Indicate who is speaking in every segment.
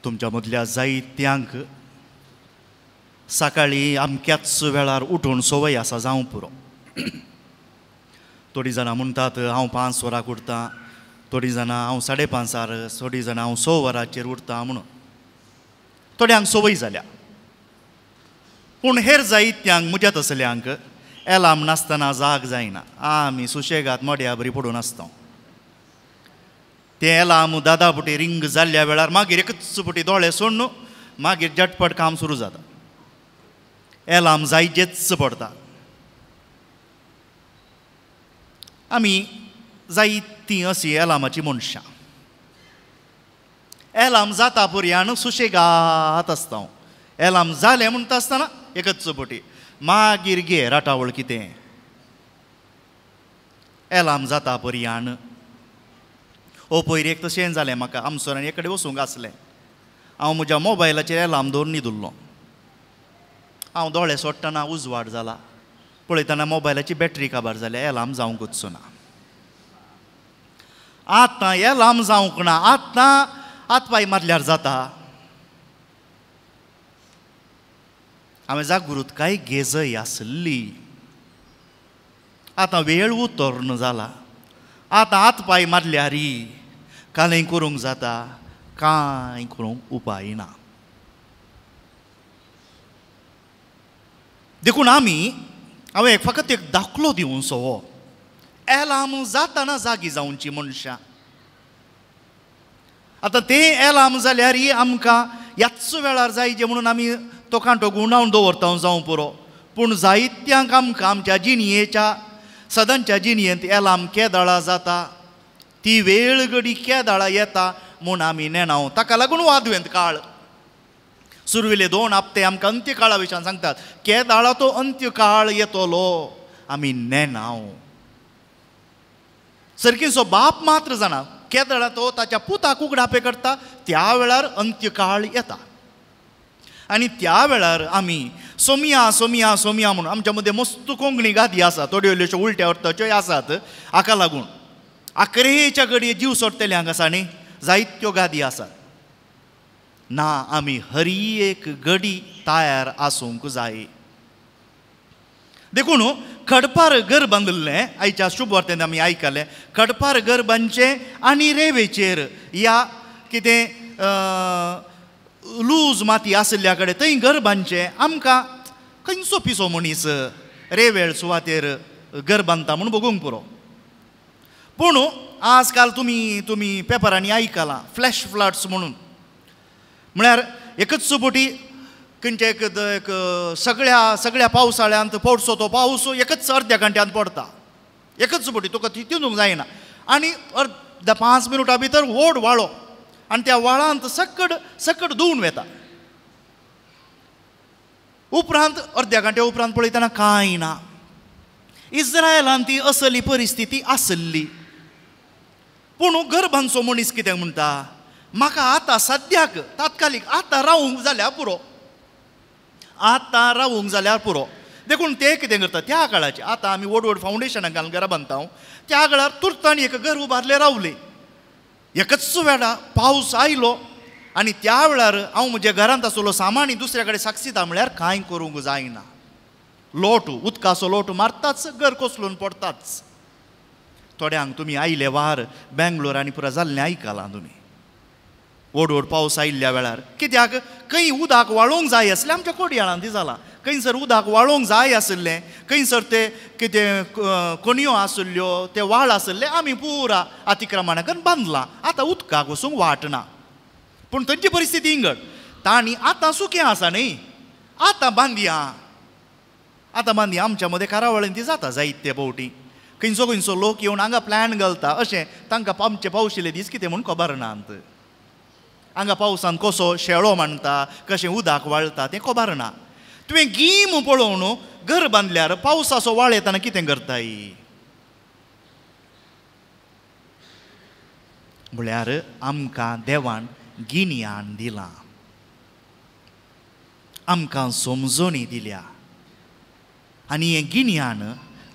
Speaker 1: तुमच्या मदल्या जायत्यांक सकाळीं अमक्याच वेळार उठून संवय आसा जावं पुरो. थोडीं जाणां म्हणटात हांव 5 वरांक उठता, थोडीं जाणां हांव 5:30, थोडीं जाणां हांव 6 वरांचेर उठता म्हणून. थोड्यांक संवय जाल्या, पूण हेर जायत्यांक म्हज्या तसल्यांक एलार्म नासतना जाग जायना. आमी सुशेगाद मड्या बरी पडून आसता. तें एलार्म दादा पुटी रिंग जाल्ल्या वेळार मागीर एकच पुटी दोळे सोडून मागीर झटपट काम सुरू जाता. एलार्म जायजेच पडटा. आमी जायतीं अशी एलार्माची मनशां. एलार्म जाता पुरयान सुशेगाद आसता. एलार्म जालें म्हणटा आसतना एकच पटी मागीर घे राटावळ कितें. एलार्म जाता पर्यान ओ पयर एक तशें जालें म्हाका. आमसोरान एक कडेन वचूंक आसलें. हांव म्हज्या मोबायलाचेर एलार्म दवरून न्हिदुल्लो. हांव दोळे सोडटना उजवाड जाला, पळयतना मोबायलाची बॅटरी काबार जाल्या, एलार्म जावंकूच ना. आतां एलार्म जावंक ना, आतां हातपांय मारल्यार जाता. हांवें जागृतकाय घेजय आसली. आतां वेळ उतोर्ण जाला, आतां हातपांय मारल्यार कांय करूंक जाता, कांय करूंक उपाय ना. देखून आमी हांवें फकत एक दाखलो दिवंचो हो. एलार्म जाताना जागी जावची मनशां. आतां तें एलार्म जाल्यार आमकां ह्याच वेळार जायचे म्हणून आमी तो कांटो गुंडावन दवरता जावं पुरो. पूण जायत्यांक आमकां आमच्या जिणयेच्या सदांच्या जिणयेंत एलार्म केदाळा जाता, ती वेळ घडी केदाळा येता म्हूण आमी नेणाव. ताका लागून वादवेंत काळ सुरवेले 2 हप्ते आमकां अंत्यकाळा विशयान सांगतात. केदाळा तो अंत्यकाळ येतलो आमी नेणाव. सरकीचो बाप मात्र जाणा केदाळा तो ताच्या पुताक उगडापे करता त्या वेळार अंत्यकाळ येता. आनी त्या वेळार आमी सोमिया सोमिया सोमिया म्हणून आमच्या मदें मस्त कोंकणी गादी आसा, थोड्यो इल्ल्योश्यो उलट्या अर्थाच्योय आसात. हाका लागून आकरेच्या घडये जीव सोडटले हांगा आसा न्ही, जायत्यो गादी आसात. ना, आमी हरी एक घडी तयार आसूंक जाय. देखून खडपार घर बांदिल्लें आयच्या शुभवार्तेन आमी आयकलें. खडपार घर बांदचें आनी रेवेचेर या कितें लूज माती आशिल्ल्या कडेन थंय घर बांदचें. आमकां खंयचो पिसो मनीस रेवेळ सुवातेर घर बांदता म्हूण बगूंक पुरो. पूण आजकाल तुमी तुमी पेपरांनी आयकलां फ्लॅश फ्लड्स म्हणून. म्हळ्यार एकच सुपोटी खंयचे एक एक सगळ्या सगळ्या पावसाळ्यांत पडचो तो पावस एकच अर्द्या घंट्यांत पडटा. एकच सुपोटी तुका तितूंक जायना आनी अर्दा 5 मिनटां भितर व्हड वाळो आनी त्या व्हाळांत सकड सकड धुवन वता. उपरांत अर्द्या घंट्या उपरांत पळयतना कांय ना. इस्रायलान ती असली परिस्थिती आसली. पूण घर बांदचो मनीस कितें म्हणटा, म्हाका आतां सद्याक तात्कालीक आतां रावूंक जाल्यार पुरो, आतां रावूंक जाल्यार पुरो. देखून ते कितें करता त्या काळाचे. आतां आमी व्हड व्हड फावंडेशनां घालून घरां बांदता, त्या काळार तुर्तान एक घर उबारलें रावलें. एकच वेळा पावस आयलो आनी त्या वेळार हांव म्हज्या घरांत आसलो सामानी दुसऱ्या कडेन साक्षिता म्हळ्यार कांय करूंक जायना. लोट उदकाचो लोट मारताच घर कोसलून पडटाच. थोड्यांक तुमी आयले वार बेंगलोर आनी पुरा जाल्लें आयकलां तुमी. व्हड व्हड पावस आयिल्ल्या वेळार कित्याक खंय उदक वाळोवंक जाय आसलें. आमच्या कोडयाळांत जालां, खंयसर उदक वाळोवंक जाय आशिल्लें, खंयसर ते कितें कोणयो आशिल्ल्यो ते वाळ आशिल्ले आमी पुरा अतिक्रमणा करून बांदलां. आतां उदकाक वचूंक वाट ना. पूण थंयची परिस्थिती इंगड. तांणी आतां सुकें आसा न्ही, आतां बांदया, आतां बांदया. आमच्या मदें कारावळीन ती जाता जायते फावटी. खंयचो खंयचो लोक येवन हांगा प्लॅन घालता अशें तांकां आमचे पावशिल्ले दीस कितें म्हूण खबर नात. हांगा पावसान कसो शेळो मांडता, कशें उदक वाळटा तें खबर ना. तुवें गीम पळोवन घर बांदल्यार पावसाचो वाळ येतना कितें करताय म्हळ्यार आमकां देवान गिन्यान दिलां, आमकां समजणी दिल्या. आनी हें गिन्यान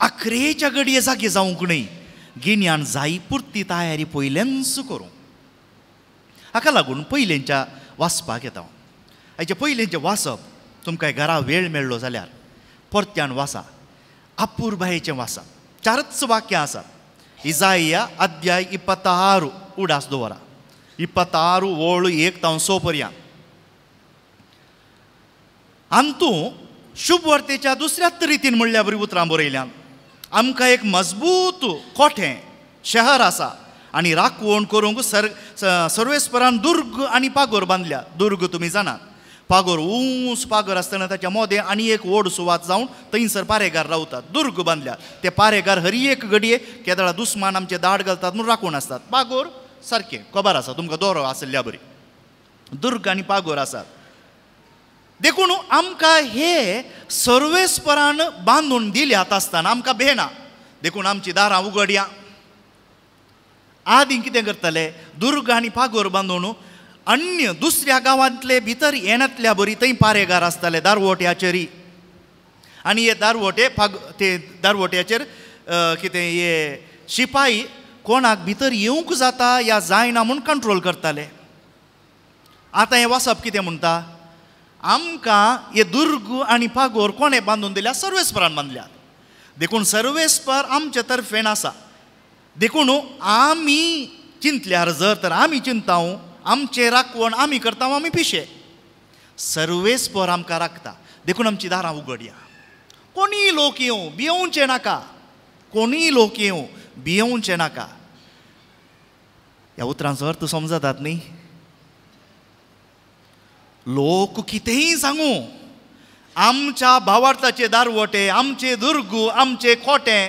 Speaker 1: आखरेच्या घडये जागे जावंक न्हय. गिन्यान जाय पुरती तयारी पयल्यानच करूं. हाका लागून पयलेंच्या वाचपाक येता. हाचे पयलीं जें वाचप तुमकां घरा वेळ मेळ्ळो जाल्यार परत्यान वाचा, अपुरबायेचें वाचा. 4 वाक्यां आसात. इजाया अध्याय 26 उडास दवरा, 26 ओळ 1 तावन 6 पर्यंत. अंतू शुभवार्तेच्या दुसऱ्याच रितीन म्हणल्या बरी उतरां बरयल्यान. आमकां एक मजबूत कोठें शहर आसा आनी राखवण करूंक सर्वेस्परान दुर्ग आनी पागोर बांदल्या. दुर्ग तुमी जाणात, पागोर ऊंच पागोर आसतना ताच्या मोदें आनी एक व्हड सुवात जावन थंयसर पारेगार रावतात. दुर्ग बांदल्या, ते पारेगार हर एक घडये केदळा दुस्मान आमचे दाड घालतात म्हूण राखून आसतात. पागोर सारकें खबर आसा तुमकां, दोरो आसल्या बरी. दुर्ग आनी पागोर आसात. देखून आमकां हे सर्वेस्परान बांदून दिल्यात आसतना आमकां भेना. देखून आमची दारां उगडया. आदीं कितें करतले, दुर्ग आनी पागोर बांदून अन्य दुसऱ्या गांवांतले भितर येनातल्या बरी थंय पारेगार आसताले दारवोट्याचेर. आनी हे दारवोटे ते दारवोट्याचेर कितें हे शिपाई कोणाक भितर येवंक जाता या जायना म्हूण कंट्रोल करताले. आतां हें वाचप कितें म्हणटा, आमकां हे दुर्ग आनी पागोर कोणें बांदून दिल्या, सर्वेस्परान बांदल्यात. देखून सर्वेस्पर आमचे तर्फेन आसा. देखून आमी चिंतल्यार जर तर आमी चिंताव आमचें राखवण आमी करता, आमी पिशे. सर्वेस्पर आमकां राखता. देखून आमची दारां उगडया. कोणीय लोक येवं भियोवचें नाका, कोणीय लोक येवं भियोवचें नाका. ह्या उतरांचो अर्थ समजतात न्ही? लोक कितेंय सांगू, आमच्या भावार्थाचे दारवटे, आमचे दुर्ग, आमचे कोटे,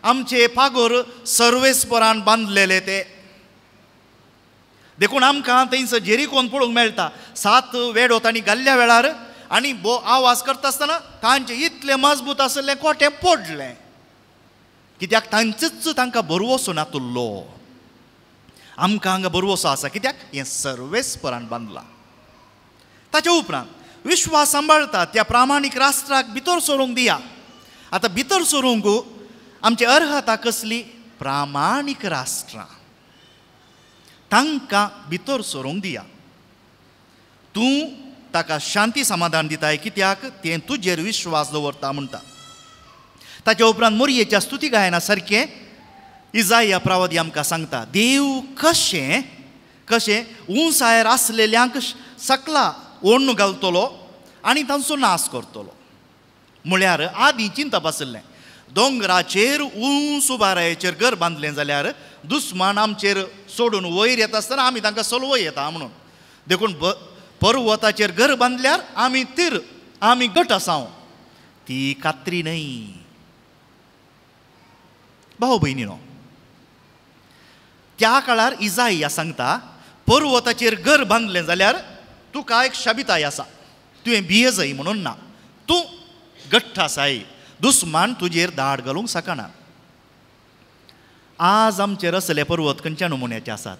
Speaker 1: आमचे पागोर सर्वेस्परान बांदलेले ते. देखून आमकां थंयसर जेरिकोन पळोवंक मेळटा, 7 वेडो तांणी घाल्ल्या वेळार आनी बो आवाज करता आसतना तांचे इतलें मजबूत आशिल्लें कोटें पडलें. कित्याक तांचेच तांकां भरवसो नातुल्लो. आमकां हांगा भरवसो आसा, कित्याक हें सर्वेस्परान बांदलां. ताचे उपरांत विश्वास सांबाळटा त्या प्रामाणीक राष्ट्राक भितर सरूंक दिया. आतां भितर सरूंक आमची अर्हता कसली, प्रामाणीक राष्ट्रां तांकां भितर सरूंक दिया. तूं ताका शांती समाधान दिताय, कित्याक तें तुजेर विश्वास दवरता म्हणटा. ताचे उपरांत मोरयेच्या स्तुती गायना सारकें इजाया प्रवादी आमकां सांगता, देव कशें कशें उंचायर आसलेल्यांक सकला ओण्ण घालतलो आनी तांचो नाश करतलो. म्हळ्यार आदीं चिंतप आशिल्लें, दोंगराचेर उंच उबारायचेर घर बांदलें जाल्यार दुस्मान आमचेर सोडून वयर येता आसतना आमी तांकां सलवय येता म्हणून. देखून पर्वताचेर घर बांदल्यार आमी तीर, आमी गट आसाव. ती कात्री न्हय. भाव भयणीनो, त्या काळार इजाया सांगता, पर्वताचेर घर बांदलें जाल्यार तुका एक शाबिताय आसा, तुवें भियेजय म्हणून ना, तूं गट्ट आसाय, दुस्मान तुजेर दाड घालूंक शकना. आज आमचेर असले पर्वत खंयच्या नमुन्याचे आसात?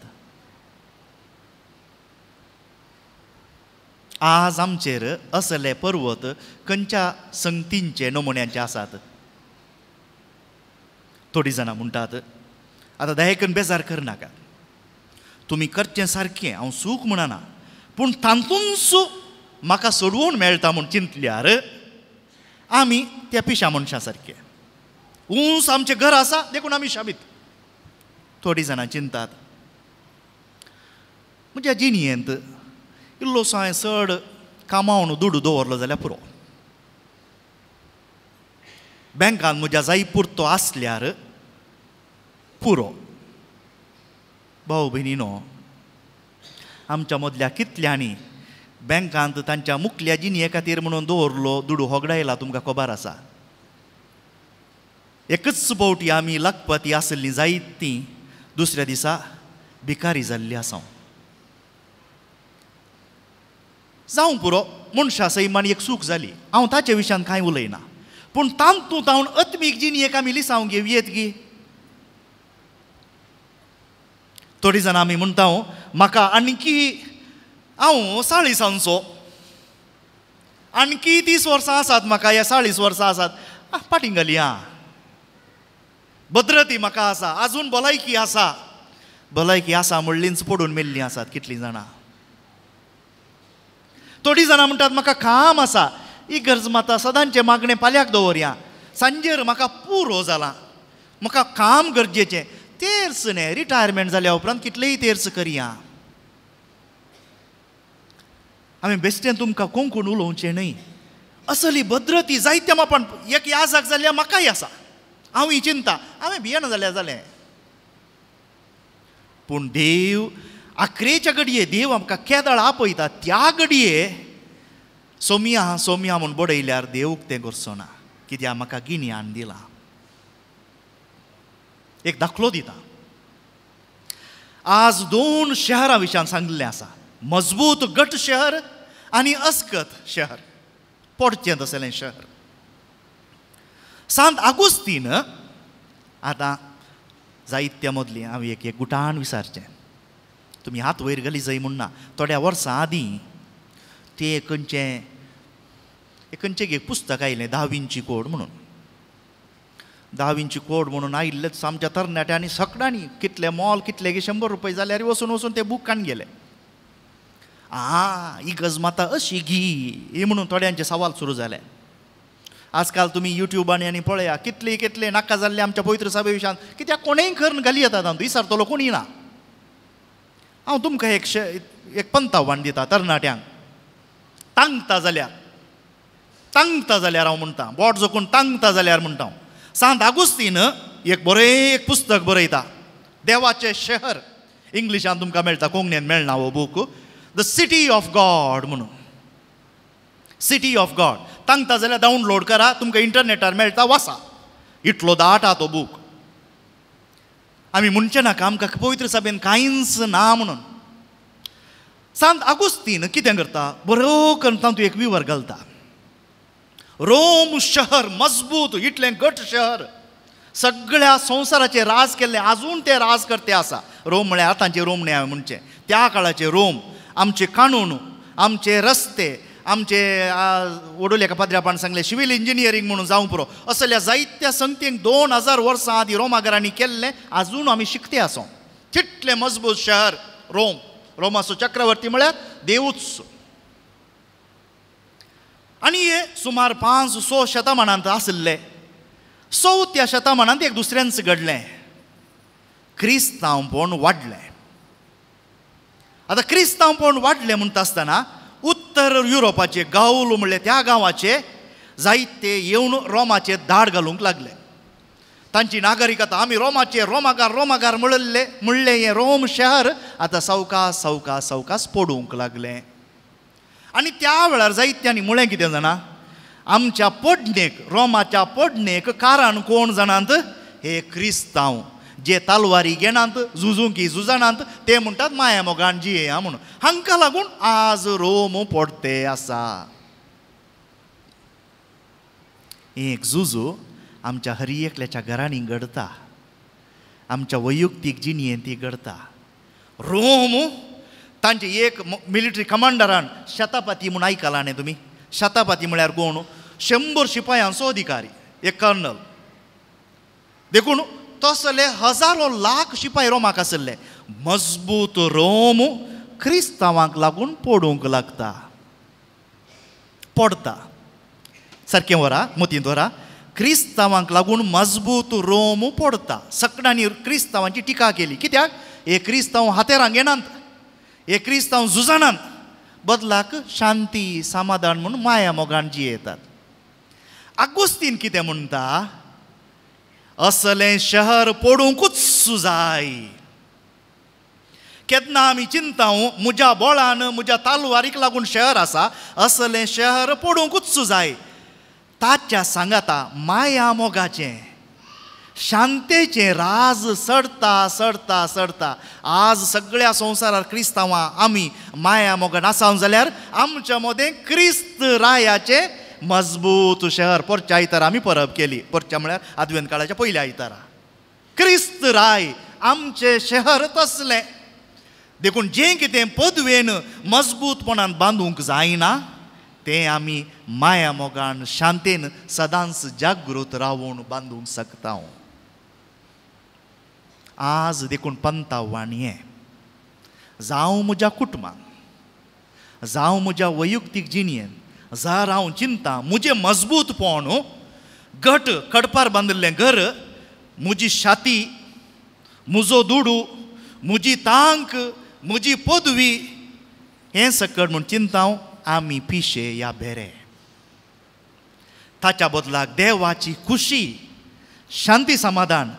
Speaker 1: आज आमचेर असले पर्वत खंयच्या संगतींचे नमुन्याचे आसात? थोडीं जाणां म्हणटात, आतां दयाकन बेजार करनाका, तुमी करचें सारकें, हांव सूख म्हणना, पूण तातूंच म्हाका सोडवून मेळटा म्हूण चिंतल्यार आमी त्या पिशा मनशां सारके. ऊंच आमचें घर आसा देखून आमी शाबीत. थोडीं जाणां चिंतात, म्हज्या जिणयेंत इल्लोसो हांवें चड कामावन दुडू दवरलो जाल्यार पुरो, बँकान म्हज्या जाय पुरतो आसल्यार पुरो. भाव भयणीनो, आमच्या मदल्या कितल्यांनी बँकांत तांच्या मुखल्या जिणये खातीर म्हणून दवरलो दुडू होगडायला तुमकां खबर आसा. एकच फावटी आमी लखपती आसली जायत ती दुसऱ्या दिसा भिकारी जाल्ली आसा. जावं पुरो, मनशा सैमान एक सूख जाली, हांव ताचे विशयान कांय उलयना, पूण तातूंत हांव आत्मीक जिणयेक आमी लिसांव घेवयेत गी. थोडीं जाणां आमी म्हणटा, म्हाका आणकी हांव 40 आणकी 30 वर्सां आसात म्हाका, ह्या 40 वर्सां आसात, फाटीं घाली आं, भद्रती म्हाका आसा, आजून भलायकी आसा. भलायकी आसा म्हणलींच पडून मेल्लीं आसात कितलीं जाणां. थोडीं जाणां म्हणटात म्हाका काम आसा, इगर्ज माता सदांचें मागणें पाल्याक दवरया, सांजेर म्हाका पुरो जालां, म्हाका काम गरजेचें, तेर्स न्ही रिटायरमेंट जाल्या उपरांत कितलेय तेर्स करया. हांवें बेश्टें तुमकां कोंकण उलोवचें न्हय. असली भद्रती जायत्या मापान एक याजाक जाल्यार म्हाकाय आसा, हांव ही चिंता हांवें भियेना जाल्यार जालें. पूण देव आखरेच्या घडये देव आमकां केदळ आपयता त्या घडये सोमया सोमया म्हूण बडयल्यार देव उक्तें करचो ना, कित्याक म्हाका गिन्यान दिलां. एक दाखलो दिता. आज दोन शहरां विशयान सांगिल्लें आसा, मजबूत घट शहर आनी अस्कत शहर, पडचें तसलें शहर. सांत आगुस्तीन आतां जायत्या मदलीं हांव एक एक गुटान विचारचें, तुमी हात वयर घाली जाय म्हूण ना. थोड्या वर्सां आदीं तें खंयचें खंयचें एक पुस्तक आयलें, दा विंची कोड म्हणून. दा विंची कोड म्हणून आयिल्लेच आमच्या तरणाट्यांनी सगळ्यांनी कितले मोल कितले की 100 रुपये जाल्यार वचून वचून ते बूक काडून गेले. आं इगर्ज माता अशी घी ही म्हणून थोड्यांचे सवाल सुरू जाले. आजकाल तुमी युट्यूबांनी आनी पळया कितले कितले नाका जाल्ले आमच्या पवित्र सभे विशयान, कित्याक कोणेय करून घाली येता तातूंत विसरतलो कोणीय ना. हांव तुमकां एक एक पंतावान दिता तरणाट्यांक, तांगता जाल्यार तांगता जाल्यार हांव म्हणटा, बोट जोखून तांगता जाल्यार म्हणटा हांव. सांत आगुस्तीन एक बरें एक पुस्तक बरयता, देवाचें शहर, इंग्लिशान तुमकां मेळटा, कोंकणीन मेळना हो book, the city of God म्हणून. सिटी ऑफ गॉड तांगता जाल्यार डावनलोड करा, तुमकां इंटरनेटार मेळटा, वाचा, इतलो दाट आहा तो बूक. आमी म्हणचें नाका आमकां पवित्र सभेन कांयच ना म्हणून. सांत आगुस्तीन कितें करता, बरो करून तातूंत एक विवर घालता. रोम शहर मजबूत इतलें घट शहर, सगळ्या संवसाराचें राज केल्लें, आजून तें राज करते आसा. रोम म्हळ्यार आतांचें रोम न्हय हांवें म्हणचें, त्या काळाचें रोम, आमचे कानून, आमचे रस्ते, आमचे वडोल एका पाद्र्यापान सांगलें सिवील इंजिनियरींग म्हणून जावं पुरो, असल्या जायत्या संगतींक 2000 वर्सां आदीं रोमागरांनी केल्लें आजून आमी शिकते आसो. तितलें मजबूत शहर रोम. रोमाचो चक्रवर्ती म्हळ्यार देवूच. आनी हे सुमार 5-6 शतमानांत आशिल्ले. 4थ्या शतमानांत एक दुसऱ्यांच घडलें, क्रिस्तांवपण वाडलें. आतां क्रिस्तांवपण वाडलें म्हणटा आसतना उत्तर युरोपाचे गावल म्हणले त्या गांवाचे जायते येवन रोमाचे धाड घालूंक लागले. तांची नागरिकता आमी रोमाचे रोमागार रोमागार म्हणले म्हणलें हें रोम शहर आतां सवकास सवकास सवकास पडूंक लागलें. आनी त्या वेळार जायत्यांनी म्हळें कितें जाणा, आमच्या पडणेक रोमाच्या पडणेक कारण कोण जाणात, हे क्रिस्तांव जे तलवारी घेनात, झुजूंकी झुजनात, ते म्हणटात माया मोगान जियेया म्हणून, हांकां लागून आज रोम पडते आसा. एक झुजू आमच्या हर एकल्याच्या घरांनी घडता, आमच्या वैयक्तीक जिणेंत ती घडता. रोम तांचे एक मिलिटरी कमांडरान शतापाती म्हूण आयकलां न्ही तुमी, शतापाती म्हळ्यार कोण, 100 शिपायांचो अधिकारी, एक कर्नल. देखून तसले हजारो लाख शिपाय रोमाक आशिल्ले. मजबूत रोम क्रिस्तांवांक लागून पडूंक लागता, पडता. सारकें व्हरा मतींत व्हरा, क्रिस्तांवांक लागून मजबूत रोम पडता. सगळ्यांनी क्रिस्तांवांची टिका केली, कित्याक हे क्रिस्तांव हातेरां घेनात, हे क्रिस्तांव झुजनात, बदलाक शांती समाधान म्हूण माया मोगान जियेतात. आगुस्तीन कितें म्हणटा, असलें शहर पडूंकूच जाय. केन्ना आमी चिंता म्हज्या बोळान म्हज्या तालवारीक लागून शहर आसा, असलें शहर पडूंकूच जाय. ताच्या सांगाता माया मोगाचें शांतेचें राज सडता सडता सडता. आज सगळ्या संवसारार क्रिस्तांवां आमी माया मोगान आसा जाल्यार आमच्या मदें क्रिस्त रायाचें मजबूत शहर. परच्या आयतारा आमी परब केली, परच्या म्हळ्यार आदवेंत काळाच्या पयल्या आयतारा क्रिस्त राय आमचें शहर तसलें. देखून जें कितें पदवेन मजबूतपणान बांदूंक जायना तें आमी माया मोगान शांतेन सदांच जागृत रावून बांदूंक शकता. आज देखून पंतावान हें जावं म्हज्या कुटुंबान, जावं म्हज्या वैयक्तीक जिणेन जर हांव चिंता म्हजें मजबूतपण घट खडपार बांदिल्लें घर, म्हजी छाती, म्हजो दुडू, म्हजी तांक, म्हजी पदवी, हें सकट म्हूण चिंता आमी पिशे या भेरे. ताच्या बदलाक देवाची खुशी, शांती, समाधान,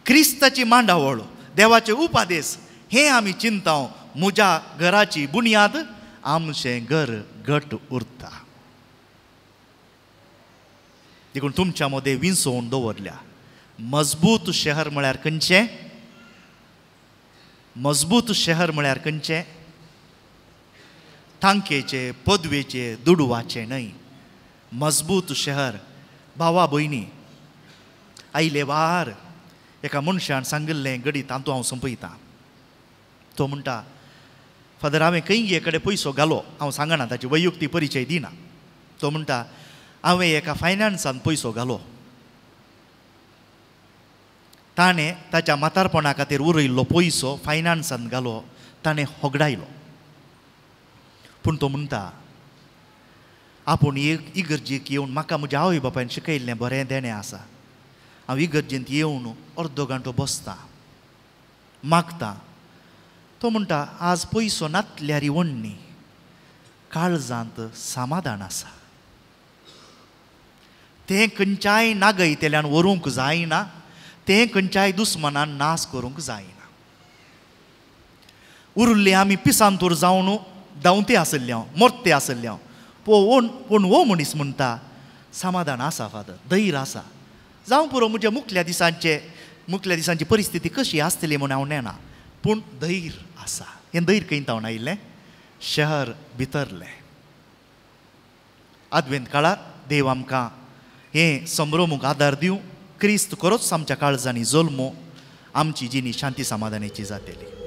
Speaker 1: क्रिस्ताची मांडावळ, देवाचे उपादेस हें आमी चिंता. म्हज्या घराची बुन्याद आमचें घर घट उरता. देखून तुमच्या मदें विंचोवन दवरल्या मजबूत शहर म्हळ्यार खंयचें? मजबूत शहर म्हळ्यार खंयचें? तांकेचें, पदवेचें, दुडवाचें न्हय. मजबूत शहर. भावा भयणी, आयले वार एका मनशान सांगिल्लें घडी तातूंत हांव सोंपयतां. तो म्हणटा, फादर हांवें खंय कडेन पयसो घालो, हांव सांगना, ताची वैयक्तीक परिचय दिना. तो म्हणटा, हांवें एका फायनान्सान पयसो घालो, ताणें ताच्या म्हातारपणा खातीर उरयल्लो पयसो फायनान्सान घालो, ताणें होगडायलो. पूण तो म्हणटा, आपूण एक इगर्जेक येवन म्हाका म्हज्या आवय बापायन शिकयल्लें बरें देणें आसा, हांव इगर्जेंत येवन अर्दो घंटो बसता, मागता. तो म्हणटा, आज पयसो नातल्यार वण्णी काळजांत समाधान आसा. तें खंयच्याय नागयतल्यान व्हरूंक जायना, तें खंयच्याय दुस्मनान नाश करूंक जायना. उरिल्ले आमी पिसांतूर जावन धांवते आशिल्ले हांव, मोरते आशिल्ले हांव. पूण हो मनीस म्हणटा, समाधान आसा फादर, धैर्य आसा. जावं पुरो म्हज्या मुखल्या दिसांची परिस्थिती कशी आसतली म्हूण हांव नेणा, पूण धैर्य आसा. हें धैर्य खंय तावन आयिल्लें? शहर भितरलें. आदवेंत काळार देव आमकां हें संभ्रमूंक आदार दिवं. क्रिस्त खरोच आमच्या काळजांनी जल्मो, आमची जिणी शांती समाधानाची जातली.